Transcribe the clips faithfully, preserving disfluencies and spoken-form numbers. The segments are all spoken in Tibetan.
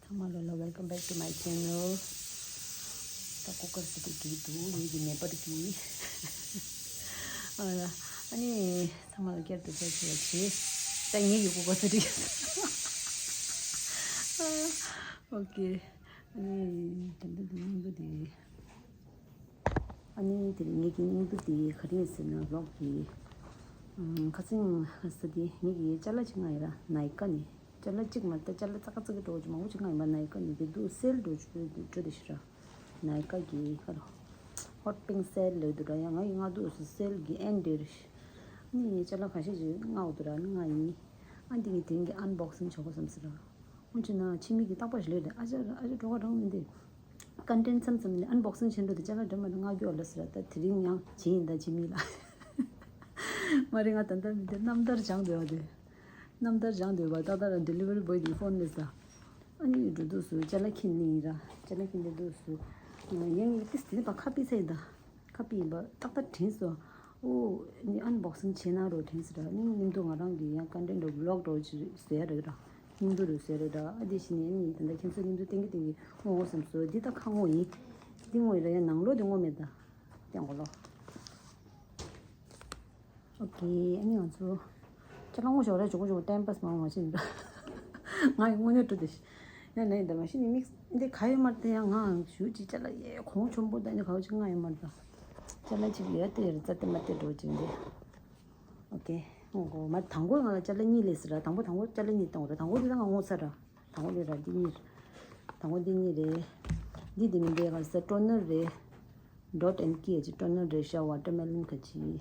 Hello, welcome back to my channel. ད་ཀུ་ཀར་ཟེར་དུས་འགྲིག་འདུག་ངེད་ཀྱི་ནེ་པར་གྱིས། ཨ་ལ། ཨ་ནི་ཚང་མ་ལ་བསྐྱར་དུ་བཅར་ཞེས་བྱས། ད་ངེད་ཀྱི་ཀུ་ཀར་ཟེར་དུས། ཨོ་ཀེ། ཨ་ནི་ད་ལྟ་དེ་སྙིང་པོ་དེ། ཨ་ནི་དེ་རིང་ངེད་ཀྱི་སྙིང་པོ་དེ་ག་རེ་ཡིན་ཟེར་ན་ལོག་གི། ཁ་སང་ཁ་ས་དེ་ངེད་ཀྱི་ཅ་ལག་ཅིག་མངགས་ཡིན་ར། ནའི་ཀ་ནས། ཅ་ལག་གཅིག་མ་རེད་ད། ཅ་ལག་ཙག་ཙག་གི་འགྲོ་གི་མང་པོ་ཅིག་མངགས་ཡིན་པ། ནའི་ཀ་ནས་དེ་འདུག་སེལ་འགྲོ་འགྲོ་དེ་ཤི་ར། ནའི་ཀ་གི་ཁ་རོ། ཧོཊ་པིང་སེལ་ལབ་འདུག་ར། ཡང་ང་ཡི་མངགས་འདུག་སེལ་གི་ཨེན་འདྲེ་རེད། ཨ་ནི་ངས་ཅ་ལག་ཁ་ཤས་ཅིག་མངགས་འདུག་ར། ཨ་ནི་མངགས་ཡིན། ཨ་འདི་ངས་དེ་རིང་གི་ཨན་བོག་སིང་བྱེད་དགོས་བསམ་སོང་ར། འོན་ཅི་ན་ཕྱི་མིག་གི་རྟག་པར་ཞིག་ལོས་རེད། ཨ་ཅག་ཨ་ཅག་གྲོགས་ཁ་གྲོགས་མི་འདི། ཀོན་ཊེན་ཊི་མཚམས་མཚམས་ནས་ཨན་བོག་སིང་བྱེད་འགྲོ་དེ་ཅ་ལག་འདྲ་མི་འདྲ་མངགས་རྒྱུ་ཨ་ལ་ཟེར་ར། ད་དེ་རིང་ཡང་བྱེད་ཡིན་ད་ཕྱི་མིག་ལ། མ་རེད། ང་ད་ལྟ་མི་འདི་རྣམ་ཐར་སྦྱང་འདོད་པ་དེ། རྣམ་ཐར་སྦྱང་འདོད་པ་ཏག་ཏག་ལ་ཌེ་ལི་ཝ་རི་བོའི་དེ་ཕོན་སླེབས་ས། ཨ་ནི་འགྲོ་དུས་སུ་ཅ་ལག་འཁྱེར་ནི་ཡིན་ར། ཅ་ལག་འཁྱེར་འགྲོ་དུས་སུ། ཡང་ངས་ཏིས་དེ་ནི་བ་ཁ་པི་ཚ་ཡིན་ད། ཁ་པི་ཡིན་པ་ཏག་ཏག་དྲན་སོང་། ཨོ། ནི་ཨན་བོག་སིང་བྱེད་གནང་རོགས་དྲན་སོང་ར། ནི་སྙིང་སྡུག་ང་རང་གི་ཡང་ཀོན་ཊེན་ཊི་བི་ལོག་འགྲོ་ཅི་བཟོ་ཡ་རེད་ར། སྙིང་སྡུག་རུ་བཟོ་ཡ་རེད་ར། ཨ་དེ་བཞིན་ནི་ཨ་ནི་ད་ལྟ་ཁྱེད་ཚོ་སྙིང་སྡུག་ཏན་གི་ཏན་གི་ངོ་ངོ་བསམ་སོང་། འདི་ད་ཁ་ངོ་ཡིན། འདི་ངོ་ཡིན་ར། ཡང་ནང་ལོགས་དེ་ངོ་མེད་ད། དེ་ངོ་ལོ། ཨོ་ཀེ། ཨ་ནི་ང་ཚོ་ཅ་ལག་ངོ་ཞོག་ར། ཇོ་གོ་ཇོ་གོ་ཊེམ་པ་སི་མང་མ་བྱེད་འདུག་ང་ཡི་དངོས་གནས་སྤྲོ་དེ་ཤི། ཡང་ནས་འདི་མ་ཤི་ནི་མིག་འདི་ག་ཡོད་མ་རེད། ཡང་ང་ཞུ་ཅི་ཅ་ལག་ཡེ་གོང་ཆུང་པོ་ད་ནི་ག་བ་ཅིག་ང་ཡོད་མ་རེད། ཅ་ལག་ཅིག་ཡོད་དེ་ཡོད་རྩ་དེ་མ་དེ་འགྲོ་ཅིག་འདི། ཨོ་ཀེ། ངོ་གོ་མ་དང་པོ་ང་ལ་ཅ་ལག་གཉིས་སླེབས་སི་ར། དང་པོ་དང་པོ་ཅ་ལག་གཉིས་བཏང་ར། དང་པོ་འདི་ད་ང་ངོ་ཚ་ར། དང་པོ་འདི་ར་འདི་གཉིས། དང་པོ་འདི་གཉིས་རེད། འདི་འདི་མི་འདྲའི་ག་ས་ཊོ་ནར་རེད། ཌོཊ་ཨེན་ཀེ་གི་ཊོ་ནར་རེད་ཤག་ཝ་ཊར་མེ་ལོན་ག་ཅི།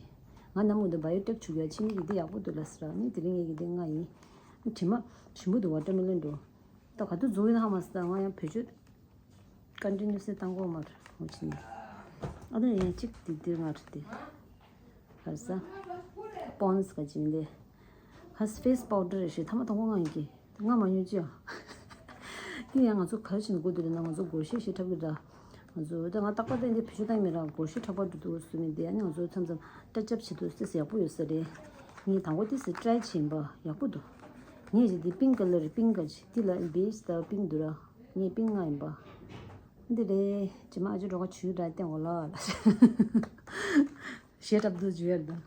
ང་ནམ་གུང་དུ་བ་ཡོ་ཊེག་བྱུག་ཡ། ཕྱི་མིག་གི་འདི་ཡག་པོ་འདུག་ལ་ཟེར་ནི། དེ་རིང་ངེད་ཀྱི་འདི་ང་ཡིན། དྲི་མ་ཞིམ་པོ་འདུག་ཝ་ཊར་མེ་ལོན་འགྲོ། ད་ག་དུས་འཛུགས་ཡིན་ཧ་མ་སི། ད་ང་ཡང་བེད་སྤྱོད་ཀོན་ཊི་ནུ་སི་བཏང་གོ་མ་རེད། འོ་ཅི་ནི། ཨ་ནི་ཡང་གཅིག་འདི་འདི་ང་རེད་དེ། ག་རེ་ཟ། པོན་སི་ག་ཅི་མི་འདི། ཧ་སི་ཕེ་སི་པའུ་ཌར་རེད་ཤག་ཐ་མ་དང་པོ་ང་ཡིན་གྱི། ང་མ་ཉོས་ཅི་ཡང་། དེ་ཡང་ང་ཚོ་ག་རེ་བྱེད་ན་དགོས་འདུག་ལབ་ན། ང་ཚོ་སྒོར་གཞས་བཞེས་འཁྲབ་ཀྱི་འདྲ། ང་ཚོ་ད་ང་རྟག་པར་ད་འདི་བེད་སྤྱོད་བཏང་གི་མེད་ར། སྒོར་གཞས་འཁྲབ་པར་འགྲོ་འདུག་ཟེར་ནས། དེ་ཨ་ནི་ང་ཚོ་མཚམས་མཚམས་ཊ་ཆི་ཨབ་བྱེད་དུས་སི་སི་ཡག་པོ་ཡོད་ས་རེད། ངས་དང་པོ་དེ་སི་ཊི་རའི་བྱེད་ཡིན་པ་ཡག་པོ་འདུག་ངས་ཅི་དེ་པིང་ཀ་ལར་པིང་ཀ་ཅི་དེ་ལ་བེ་ཇི་ད་པིང་འདུག་ར། ངས་པིང་མངགས་ཡིན་པ། འདི་རེད། ཇི་མ་ཨ་ཅོ་གྲོགས་ཁ་ཆུ་འདྲ་བསྟན་འོ་ལ། གཞས་འཁྲབ་འདུག་ཇུ་ཡར་དང་།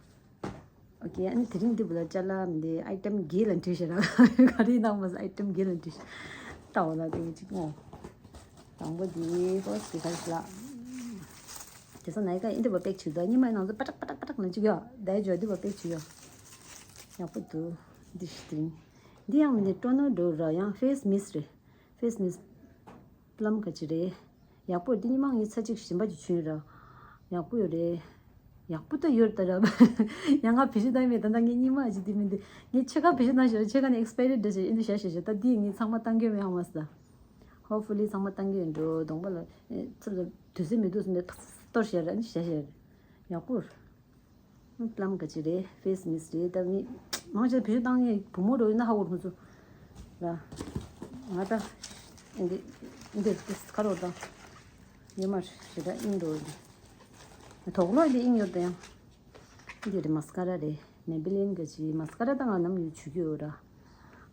ཨོ་ཀེ། ཨ་ནི་དེ་རིང་འདི་བུ་ལ་ཅ་ལག་མི་འདི་ཨའི་ཊེམ་བརྒྱད་ལ་འདྲེས་ཤག་ར། ག་རེ་ནང་མ་ཨའི་ཊེམ་བརྒྱད་ལ་འདྲེས་ཤག་ལྟ་འོ་ལ་དེ་གཅིག་ངོ་། དང་པོ་འདི་ཧོ་སི་ཊལ་ལ། དེ་སང་ནའི་ཀ་ཨིན་དི་བ་པེག་བྱུག་ད་ཉི་མ་ནང་ཚོ་པ་ཏག་པ་ཏག་པ་ཏག་ལ་གཅིག་ཡོད། ད་ཇོ་འདི་བ་པེག་བྱུག་ཡོད། ཡག་པོ་འདུག་འདི་ཤི་དེ་རིང་། འདི་ཡང་མི་འདི་ཊོ་ནར་འགྲོ་ར། ཡང་ཕེ་སི་མིས་རེད། ཕེ་སི་མིས། པི་ལམ་ག་ཅི་རེད། ཡག་པོ་རེད། འདི་ཉི་མ་ངས་ཚར་གཅིག་གཞན་པ་ཅིག་བྱུང་ཡོད་ར། ཡག་པོ་ཡོད་རེད། ཡག་པོ་ད་ཡོད་ད་ར། ཡང་ང་བེད་སྤྱོད་བཏང་མེད། ད་ལྟ་ངས་ཉི་མ་ཅིག་འདི་མི་འདི། ངས་ཕྱེད་ཀ་བེད་སྤྱོད་བཏང་ཞོར་ཕྱེད་ཀ་ནས་ཨེག་སི་པའི་རི་ཌེཊ་ཞིག་ཨིན་དུ་བཞག་བཞག་བཞག་ད་འདི་ངས་ཚང་མ་བཏང་གི་ཡོད་མེད་ཧ་མ་སི་ད། ཧོབ་ཕུ་ལི་ཚང་མ་བཏང་གི་ཡོད་འགྲོ། གདོང་པ་ལ་ཨེ་ཚབ་ལ་དུས་ཚོད་མི་འདུག་ཟེར་ནས་ཐག་གཏོར་བཞག་ར་ནི་བཞག་བཞག་ར། ཡག་པོ་རེད། པི་ལམ་ག་ཅི་རེད། ཕེ་སི་མིས་རེད། ད་མི་མང་ཆེ་བེད་སྤྱོད་བཏང་མཁན་བུ་མོ་འགྲོ་ཡིན་ན་ཧ་གོ་རུ་ཚོ་ལ། ང་ད་འདི་འདི་ཁ་རོག་ད་ཉི་མ་ཞེ་དྲག་ཨིན་འགྲོ་ཡིན། དོག་ལོ་འདི་ཨིན་ཡོད་ད་ཡང་། འདི་རེད། མ་སི་ཀ་ར་རེད། མེ་བི་ལིན་ག་ཅི། མ་སི་ཀ་ར་ད་ང་ནམ་ཡོད་བྱུག་གི་ཡོད་ར།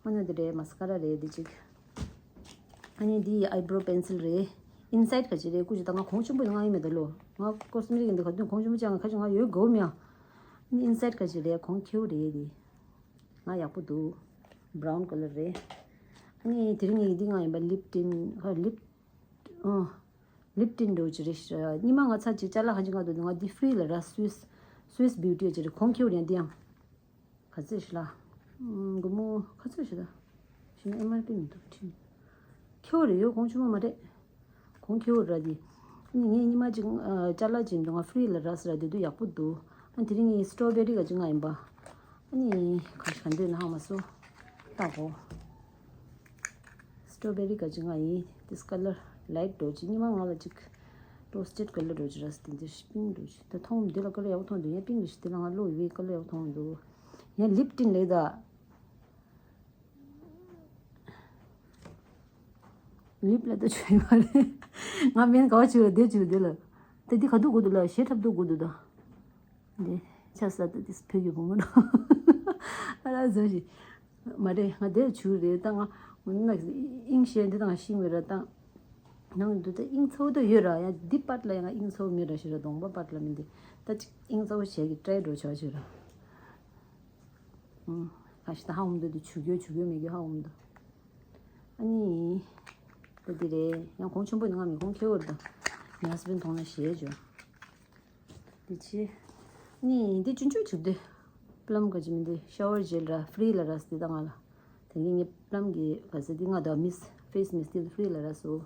ཨ་ནི་འདི་རེད། མ་སི་ཀ་ར་རེད་འདི་གཅིག་ཨ་ནི་འདི་ཨའི་བྷོ་རོ་པེན་སིལ་རེད། ཨིན་སའིཌ་ག་ཅི་རེད། སྐུ་མཁྱེན། ད་ང་གོང་ཆེན་པོ་ཡིན་ང་ཡིན་མེད་ད་ལོ། ང་ཀོ་སི་མེ་ཊིག་འདི་ག་དུས་གོང་ཆེན་པོ་ཅང་ཁ་ཅིག་ང་ཡོད་དགོས་མེད། ཨ་ནི་ཨིན་སའིཌ་ག་ཅི་རེད། གོང་ཁེའུ་རེད་འདི། ང་ཡག་པོ་འདུག་བྷ་རའུན་ཀ་ལར་རེད། ཨ་ནི་དེ་རིང་ངས་འདི་ང་ཡིན་པ་ལིབ་ཊིན་ཧ་ལིབ་ཨ་ལིབ་ཊིན་འགྲོ་ཅི་རེད། ཉི་མ་ང་ཚར་གཅིག་ཅ་ལག་ཁ་ཅིག་ང་འདུག་ང་འདི་ཧྥི་རི་ལ་ར། སུས་སུས་བིའུ་ཊི་ཅི་རེད། གོང་ཁེའུ་རེད་འདི་ཡང་། ག་ཚོད་ཞིག་ལ། སྒོར་མོ་ག་ཚོད་ཞིག་ལ། ཞིག་ན་ཨེམ་ཨར་པི་མི་འདུག་ཁྲིམས། ཁེའུ་རེད་ཡོད། གོང་ཆུང་མ་མ་རེད། གོང་ཁེའུ་ར་དེ། ངས་ཉི་མ་གཅིག་ཅ་ལག་ཅིག་འདུག་ང་ཧྥི་རི་ལ་རག་སི་ར་དེ་དུས་ཡག་པོ་འདུག་ཨ་དེ་རིང་ངས་སི་ཊོ་བེ་རི་ག་ཅིག་ང་ཡིན་པ། ཨ་ནི་ག་ཞིག་ག་འདོད་ན་ཧ་མ་སོ། ལྟ་གོ། སི་ཊོ་བེ་རི་ག་ཅིག་ང་ཡིན། དིས་ཀ་ལར་ལའིཊ་འགྲོ་ཅིག་ཉི་མ་ང་ལ་ཅིག་རོ་སི་ཊེཌ་ཀ་ལར་འགྲོ་ཅིག་ར་སི་དེ་འདིར་པིང་འགྲོ་ཅིག་ད་མཐོང་འདི་ལ་ཀ་ལར་ཡག་པོ་མཐོང་འདུག་ཡང་པིང་གི་ཞིག་དེ་ལ་ང་ལོ་ཡི་བའི་ཀ་ལར་ཡག་པོ་མཐོང་འདུག་ཡང་ལིབ་ཊིན་ལེགས་ད། ལིབ་ལ་ད་ཆོས་མ་རེད། ང་མེན་ག་བ་ཆུ་ལ་བསྡད་ཆུ་ལ་བསྡད་ལ། ད་འདི་ག་དུས་དགོས་འདུག་ལ་ཞེ་ཁྲབ་དུ་དགོས་འདུག་ད། འདི་ཆ་ས་ད་འདི་བོད་ཀྱི་བུ་མོ་ར། ཨ་ར་བཟོ་ཞིག་མ་རེད། ང་དེར་བྱུག་རེད། ད་ང་ང་དབྱིངས་ཤེས་འདི་དང་ཤིང་མེད་ར། ད་ནང་དུ་ད་དབྱིངས་ཚ་པོ་ད་ཡོད་ར། ཡང་འདི་པར་ལ་ཡང་ང་དབྱིངས་ཚ་པོ་མེད་ར་ཞེས་ར། གདོང་པ་པར་ལ་མིན་འདི། ད་ཅིག་དབྱིངས་ཚ་པོ་བྱས་ཀྱི་ཏྲའི་འགྲོ་ཆོག་ཅིག་ར། ཨུམ། ཁ་ཤས་ད་ཧ་འོང་འདུག་འདི་བྱུག་ཡོད་བྱུག་ཡོད་མེད་ཀྱི་ཧ་འོང་འདུག་ཨ་ནི། ད་འདི་རེད། ཡང་གོང་ཆེན་པོ་ནི་ང་མི་གོང་ཁེ་བོར་ད། ངའི་ཧ་སི་བན་མཐོང་ན་ཞེས་བརྗོད། འདི་ཕྱི། ནི་འདི་ཆུང་ཆུང་ཆུང་དེ། པླམ་ག་ཅི་མིན་འདི་ཤ་ཝར་ཇེལ་ར་ཧྥི་རི་ལ་ར་སི་ད་ང་ལ། དེ་ངས་ངའི་པླམ་གི་ག་ཟེར་འདི་ང་ད་མིས་ཧྥེ་སི་མིས་འདི་ཧྥི་རི་ལ་ར་སོ།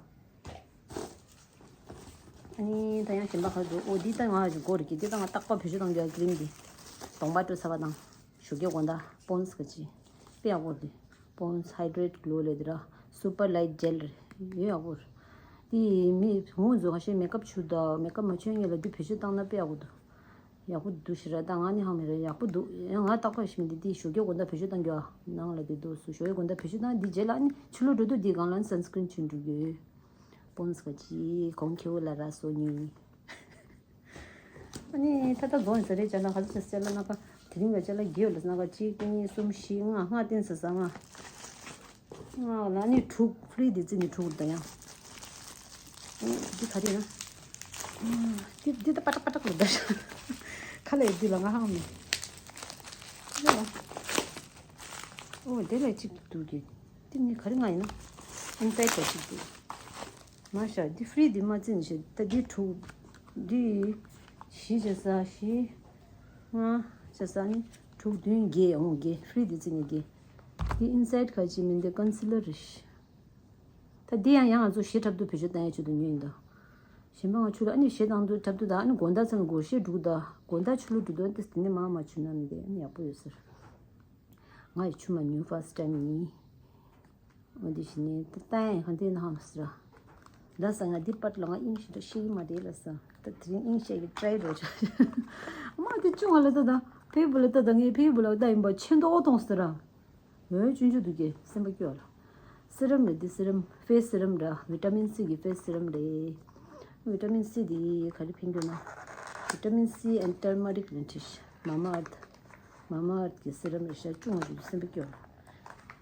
ཨ་ནི་ད་ཡང་གཞན་པ་ག་འདུག་ཨོ་འདི་ད་ང་ཞིག་གོ་རེ་གི་འདི་ད་ང་རྟག་པར་བེད་སྤྱོད་གཏང་རྒྱུ་ཡ་ཀི་རིམ་འདི། གདོང་པ་སྤྲོ་ཚ་བ་དང་། ཞོགས་ཀས་དགོང་དག་པོན་སི་ག་ཅི། དཔེ་ཡག་པོ་རེད། པོན་སི་ཧའི་ཌི་རེ་ཊི་གི་ལོ་ལས་དེ་ར། སུ་པར་ལའི་ཊི་ཇེལ་རེད། ཡོད་ཡག་པོ་རེད། དེ་མི་ཧུང་ཟོ་ཁ་ཤས་མེ་ཀབ་བྱུག་དང་མེ་ཀབ་མ་བྱུག་ངེས་ལ་དེ་བེད་སྤྱོད་བཏང་ན་དཔེ་ཡག་པོ་འདུག་ཡག་པོ་འདུག་ཞེ་ར། ད་ང་ནི་ཧ་མི་རེད། ཡག་པོ་འདུག་ཡང་ང་རྟག་པར་ཞིག་མི་འདི་དེ་ཞོགས་ཀས་དགོང་དག་བེད་སྤྱོད་བཏང་རྒྱུ་ཨ། ནང་ལ་དེ་འདུག་སུ་ཞོགས་ཀས་དགོང་དག་བེད་སྤྱོད་བཏང་། དེ་རྗེས་ལ་ནི་ཕྱི་ལོགས་འགྲོ་དུས་དེ་སྒང་ལ་ནི་སན་སི་ཀི་རིན་བྱུག་འགྲོ་རྒྱུ་ཡོད། པོན་སི་ག་ཅི་གོང་ཁེ་བོ་ལ་ར་སོ་ཉུང་ཉུང་། ཨ་ནི་ད་ལྟ་རྫོང་ཡིན་ས་རེད། ཅ་ལག་ག་ཚོད་ཅ་ལག་སྣ་ཁ་དེ་རིང་ག་ཅ་ལག་རྒྱས་ཡོད་ལ། སྣ་ཁ་གཅིག་གཉིས་གསུམ་བཞི་ལྔ། ལྔ་བསྟན་ས་ས་ལྔ། ལྔ་ལ་ནི་དྲུག་ཧྥི་རི་དེ་རྩི་ནི་དྲུག་ད་ཡང་། འདི་ག་རེ་ཡིན་ན། འདི་འདི་ད་པ་ཏྲག་པ་ཏྲག་ལ་ད་ཤ། ཁ་ལ་ཡོད་འདི་ལ་ང་ཧང་མི། འདི་ལ། ཨོ་དེ་ལ་གཅིག་འདུག་གི། འདི་ནི་ག་རེ་ང་ཡིན་ན། ཨིན་སའེ་ཌི་ལ་གཅིག་འདུག་མ་ཤ་འདི་ཧྥི་རི་འདི་མ་བརྩི་ནི་ཤ། ད་འདི་དྲུག་འདི་བཞི་བྱེད་ས་བཞི། ལྔ་བྱེད་ས་ནི་དྲུག་བདུན་བརྒྱད་ཡོང་བརྒྱད། ཧྥི་རི་འདི་བརྩི་ནི་བརྒྱད། འདི་ཨིན་སའེ་ཌི་ག་ཅི་མིན་འདི་ཀོན་སི་ལར་རེད་ཤག་ད་འདི་ཡང་ཡང་ང་ཚོ་གཞས་འཁྲབ་དུས་བེད་སྤྱོད་བཏང་ཡ་ཆེད་དུ་ཉོས་ཡིན་ད། གཞན་པ་ང་ཆུ་ལ་ཨ་ནི་གཞས་བཏང་དུས་འཁྲབ་དུས་ད་ཨ་ནི་དགོང་དག་ཚང་སྒོར་གཞས་འགྲུག་ད། དགོང་དག་ཆུ་ལུ་འགྲོ་དུས་ཨ་ནི་དེ་ནི་མ་མ་ཆུ་ན་མི་དེ་ཨ་ནི་ཡག་པོ་ཡོད་ཟེར། ང་ཡི་ཆུ་མ་ཉོས་ཧྥ་སི་ཊའིམ་ཡིན། འོ་འདི་ཞིག་ནི་ད་ལྟ་ཡང་གང་དེ་ན་ཧམ་ཟེར། ལ་ས་ང་འདི་པར་ལ་ང་དབྱིངས་ཞིག་ད་ཤེས་ཀྱི་མ་རེད་ལ་ས། ད་དེ་རིང་དབྱིངས་ཤེས་ཀྱི་ཏྲའི་འགྲོ་ཆ། མ་དེ་ཅུང་ང་ལ་ད་ད་ཕེ་བུ་ལ་ད་ད་ངའི་ཕེ་བུ་ལ་ད་ཡིན་པ་ཆེ་མདོག་གཏོང་ཟེར། འོན་ཆུང་ཆུང་འདུག་གི་སེམས་པ་སྐྱོ་ལ། སི་རམ་རེད་འདི་སི་རམ་ཧྥེ་སི་སི་རམ་ར་ཝི་ཊ་མིན་སི་གི་ཧྥེ་སི་རམ་རེད། ཝི་ཊ་མིན་སི་འདི་ག་རེ་ཕན་གྱི་ན། ཝི་ཊ་མིན་སི་ཨེན་ཊར་མ་རིག་ལན་ཊིཤ་མ་མ་ཨརཐ། མ་མ་ཨརཐ་གི་སི་རམ་རེད་ཤག་ཅུང་ང་ཞིག་སེམས་པ་སྐྱོ་ལ།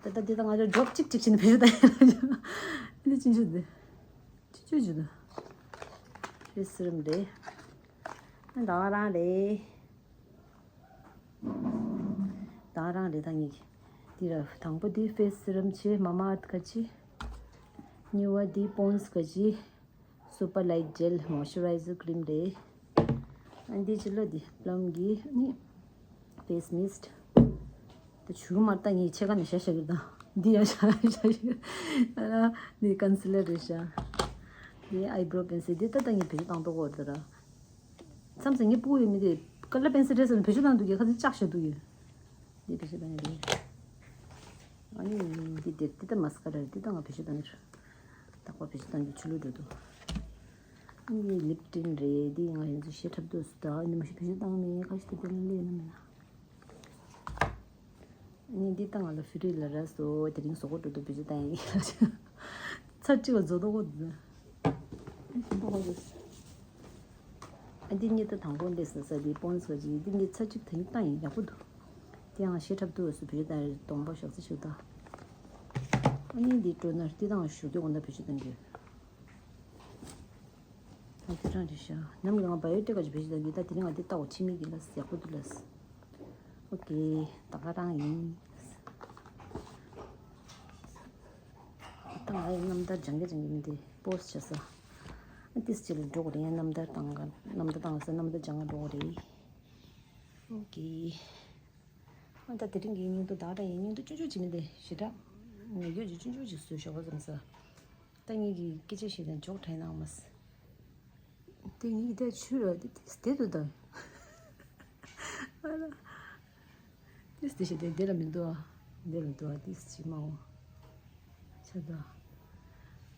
ད་ལྟ་འདི་ད་ང་ཚོ་ཇོབ་གཅིག་གཅིག་བྱས་ནས་ཕེབས་ད་ཡིན་ལ། འདི་ཆུང་ཆུང་འདི། ཆུང་ཆུང་ཆུང་འདི། ཧྥེ་སི་རམ་རེད། ད་ག་རང་རེད། ད་རང་རེད་ད་ངེད་ཀྱི། འདི་ར་དང་པོ་འདི་ཧྥེ་སི་སི་རམ་བྱས་མ་མ་ཨརཐ་ག་ཅི། གཉིས་པ་འདི་པོན་སི་ག་ཅི། སུ་པར་ལའིཊ་ཇེལ་མོ་ཨིས་ཅུ་རའི་ཛར་ཀི་རིམ་རེད། ཨ་འདི་ཕྱི་ལོགས་འདི་པླམ་གི་ནི་ཧྥེ་སི་མིས་ཊི། ད་ཆུ་མར་ད་ངས་ཕྱེད་ཀ་ནས་བཞག་བཞག་གི་རེད་ད། འདི་ཡང་བཞག་བཞག་གི་རེད། ཨ་འདི་ཀོན་སི་ལར་རེད་ཤག་འདི་ཨའི་བྷོ་རོ་པེན་སིལ་འདི་ད་ད་ངས་བེད་སྤྱོད་བཏང་ཐོག་གོ་རེད་ད་ར། མཚམས་མཚམས་ངའི་སྤུ་གུ་ཡོད་མི་དེ་ཀ་ལར་པེན་སིལ་འདྲ་ཟེར་ནས་བེད་སྤྱོད་བཏང་འདུག་གི་ཁ་ཚིག་བཅག་བཞག་འདུག་གི། འདི་བེད་སྤྱོད་བཏང་ཡོད་རེད། ཨ་ནི་འདི་འདིར་འདི་ད་མ་སི་ཀ་ར་རེད། འདི་ད་ང་བེད་སྤྱོད་བཏང་གི་རེད། རྟག་པར་བེད་སྤྱོད་བཏང་རྒྱུ་ཆུ་ལུད་འགྲོ་འདུག་ཨ་ནི་ལིབ་ཊིན་རེད། འདི་ང་ཡིན་ཚོ་ཞེ་འཁྲབ་འདུག་ཟེར་ད་ཨ་ནི་མ་ཤི་བེད་སྤྱོད་བཏང་མེད། ཁ་ཤི་དེ་དེ་ལ་ལས་ན་མེད་ན། ཨ་ནི་འདི་ད་ང་ལ་ཧྥི་རི་ལ་ར་སོ་དེ་རིང་བཟོ་གོ་འགྲོ་འདུག་བེད་སྤྱོད་བཏང་ཡིན། ཚར་གཅིག་ལ་བཟོ་ཐུབ་གོ་འདུག་ཨ་འདི་གཉིས་ད་དང་པོ་ལས་ས་ས་དེ་པོན་སི་ག་ཅིག་འདི་གཉིས་ཚར་གཅིག་ད་ཡིན་བཏང་ཡིན་ཡག་པོ་འདུག་དེ་ཡང་ཞེ་འཁྲབ་འདུག་སུ་བེད་སྤྱོད་བཏང་རེད། གདོང་པ་ཞག་ཚི་ཞིག་ད། ཨ་ནི་འདི་སྤྲོ་ན་འདི་དང་ཞུ་རྒྱུ་གོ་ན་བེད་སྤྱོད་བཏང་རྒྱུ། ད་དེ་རང་རེད་ཤག་ནམ་རྒྱུན་ང་བ་ཡོ་ཊེག་ག་ཅིག་བེད་སྤྱོད་བཏང་གི། ད་དེ་རིང་ང་འདི་ལྟ་བ་ཕྱི་མིག་གི་ལ་ཡག་པོ་འདུག་ལ། ཨོ་ཀེ། ད་ག་རང་ཡིན། ད་ང་ཡི་རྣམ་ཐར་སྦྱང་གི་སྦྱང་གི་མི་འདི་པོ་སི་ཊི་བྱས་ས། ཨ་ཏིས་ཅི་ལ་འགྲོ་གི་རེད། རྣམ་ཐར་བཏང་ག་རྣམ་ཐར་བཏང་ས་རྣམ་ཐར་སྦྱང་ག་འགྲོ་གི་རེད། ཨོ་ཀེ། ཨ་ད་དེ་རིང་གི་སྙིང་དོ་ད་ད་ཡིན། སྙིང་དོ་ཅོ་ཅོ་ཅི་མི་འདི་ཞེ་དྲག་ངས་ཡོད་ཅིག་ཅོ་ཅོ་ཅིག་བཟོས་ཞོག་པ་ཙམ་ས། ད་ངེད་ཀྱི་སྐད་ཆ་ཞིག་དང་འཇོག་དྲན་ནང་མ་སི། དེ་ངེད་ཀྱི་ད་ཆུ་ར་དེ་དེ་དེ་དུ་དང་། ཨ་ལ། དེ་དེ་ཞིག་དེ་དེ་ལ་མི་འདུག་ཨ། དེ་ལ་འདུག་ཨ། དེ་ཞིག་མ་འོང་། ཆ་ད།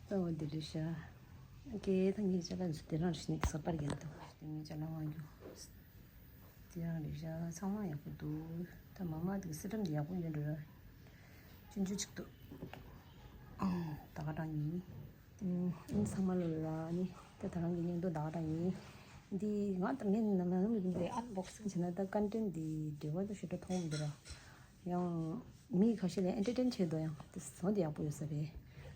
ད་འོ་དེ་རེད་ཤག་ཨ་ཀེ། ད་ངེད་ཅ་ལག་འཛུལ་དེ་རང་ཞིག་ནི་གསར་པར་རྒྱན་དུ་དེ་ངེད་ཅ་ལག་མ་རྒྱུ། དེ་རང་རེད་ཤག་ཚང་མ་ཡག་པོ་འདུག་ད་མ་མ་དེ་གི་སི་ཊམ་དེ་ཡག་པོ་ཡོད་འགྲོ་ར། ཆུང་ཆུང་ཅིག་འདུག་ད་ག་རང་ཡིན། ཨིན་ཚང་མ་ལོ་ལ་ནི་ད་ད་རང་གི་སྙིང་དོ་ད་ག་རང་ཡིན། འདི་ང་ད་ངས་ནམ་ཡང་མི་འདི་ཨན་བོག་སིང་བྱས་ན་ད་ཀོན་ཊེན་འདི་འབྲེལ་བ་ད་ཞེ་དྲག་མཐོང་མི་འདུག་ར། ཡང་། མི་ཁ་ཤས་ལ་ཨེན་ཊར་ཊེན་བྱེད་དོ་ཡང་དེ་བཟོ་དེ་ཡག་པོ་ཡོད་ས་རེད།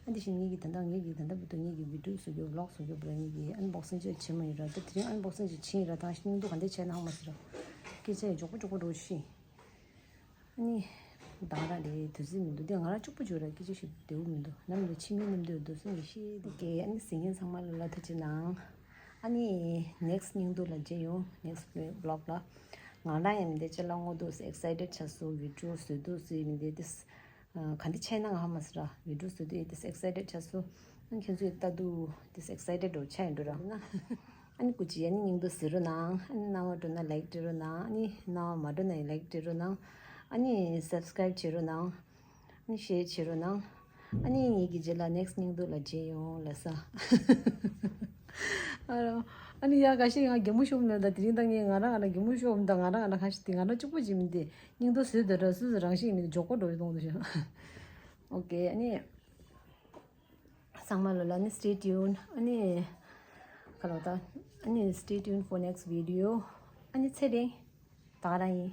ཨ་འདི་བཞིན་ངེད་ཀྱི་ད་ལྟ་ངེད་ཀྱི་ད་ལྟ་བར་དུ་ངེད་ཀྱི་བི་ཌི་ཡོ་བཟོ་རྒྱུ་བི་ལོག་བཟོ་རྒྱུ་བར་ངེད་ཀྱི་ཨན་བོག་སིང་ཅིག་བྱེད་མ་ཡོད་ར། ད་དེ་རིང་ཨན་བོག་སིང་ཅིག་བྱེད་ཡིན་ར། ད་སྙིང་སྡུག་ག་འདྲ་བྱས་ན་ཧ་མ་སི་ར། སྐད་ཆ་ཡི་མགྱོགས་པོ་མགྱོགས་པོ་འགྲོ་ཤི། ཨ་ནི། ད་ག་རང་རེད། དུས་ཚོད་མི་འདུག་དེ་ང་རང་གཅིག་པུ་བྱོས་ར། སྐད་ཆ་ཞིག་བདེ་བོ་མི་འདུག་ནམ་ལ་ཕྱི་མི་མཉམ་དུ་འདུག་སེམས་ཀྱི་ཤེས་དེ་གས། ཨ་ནི་གཟིགས་མཁན་ཚང་མ་ལ་ལ་ཐུགས་རྗེ་གནང་། ཨ་ནི་ནེག་སི་ཊི་སྙིང་སྡུག་ལ་མཇལ་ཡོང་། ནེག་སི་ཊི་བི་ལོག་ལ། ང་རང་ཡང་མི་འདི་ཅི་ལ་ངོ་འདུག་སེ་ཨེག་སའི་ཊེཌ་ཆགས་སོང་། བི་ཌི་ཡོ་བཟོས་འདུག་སེ་མི་འདི་དེ་ག་འདི་ཆེ་ན་ང་ཧ་མ་སི་ར། བི་ཌི་ཡོ་བཟོས་འདུག་ཡེ་དེ་སེ་ཨེག་སའི་ཊེཌ་ཆགས་སོང་། ཨ་ནི་ཁྱེད་ཚོས་ལྟ་འདུག་དེ་སེ་ཨེག་སའི་ཊེཌ་འགྲོ་ཆ་ཡིན་འགྲོ་ར་ན། ཨ་ནི་སྐུ་མཁྱེན། ཨ་ནི་སྙིང་སྡུག་གཟིགས་རོགས་གནང་། ཨ་ནི་རྣ་བ་འགྲོ་ན་ལའིཀ་སྤྲད་རོགས་གནང་། ཨ་ནི་རྣ་བ་མ་འགྲོ་ན་ཡང་ལའིཀ་སྤྲད་རོགས་གནང་། ཨ་ནི་སབ་སི་ཀ་རའིབ་བྱེད་རོགས་གནང་། ཨ་ནི་ཤེར་བྱེད་རོགས་གནང་། ཨ་ནི་ངེད་ཀྱི་རྗེས་ལ་ནེག་སི་ཊི་སྙིང་སྡུག་ལ་མཇལ་ཡོང་ལ་ས། ཨ་རོ། ཨ་ནི་ཡ་ག་ཤེད་ང་གད་མོ་ཤོར་མེད་ད། དེ་རིང་ད་ངས་ང་རང་ང་རང་གད་མོ་ཤོར་ད། ང་རང་ང་རང་ག་ཤེད་དེ་ང་རང་གཅིག་པུ་བྱེད་མི་དེ་སྙིང་སྡུག་བཟོས་འདུག་ར། སུ་སུ་རང་ཤེད་མི་དེ་མགྱོགས་པོ་འགྲོ་ཡི་གཏོང་དུ་ཤོག་ཨོ་ཀེ། ཨ་ནི། ཚང་མ་ལོ་ལ་ནི་stay tuned། ཨ་ནི་ཁ་ལོ་ད། ཨ་ནི་stay tuned for next video། ཨ་ནི་ཚེ་རིང་། ད་ག་རང་ཡིན།